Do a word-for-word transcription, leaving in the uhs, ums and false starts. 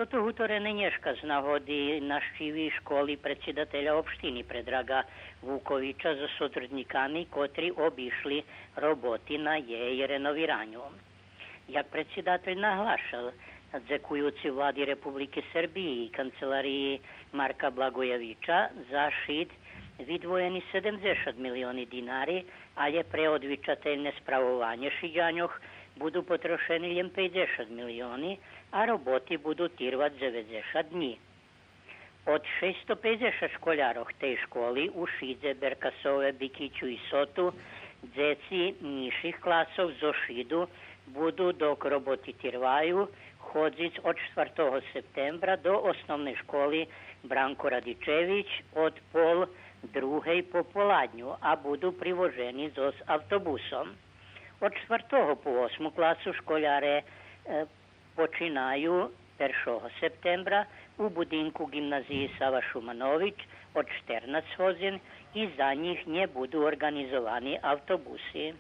Тото гуторене нєшка з нагоди нащиви школи предсидателя општини Предрага Вуковича зоз сотруднїками котри обишли роботи на єй реновираню. Як предсидатель наглашел, дзекуюци Влади Републики Сербиї и канцелариї Марка Благоєвича, за шид видвоєни седемдзешат милиони динари, алє пре одвичательне справованє шиджаньох буду потрошени лєм пейдзешат милиони, а роботи буду тирвац дзеведзешат днї. Од шейсто пейдзешат школярох тей школи у Шидзе, Беркасове, Бикичу и Соту, дзеци нїзших класох зоз Шиду буду, док роботи тирваю, ходзиц од штвартого септембра до Основней школи Бранко Радичевич од пол другей пополадню, а буду привожени зоз автобусом. Од штвартого по осму класу школяре, е, починаю першого септембра у будинку ґимназиї Сава Шуманович од штернац годзин и за нїх нє буду орґанизовани автобуси.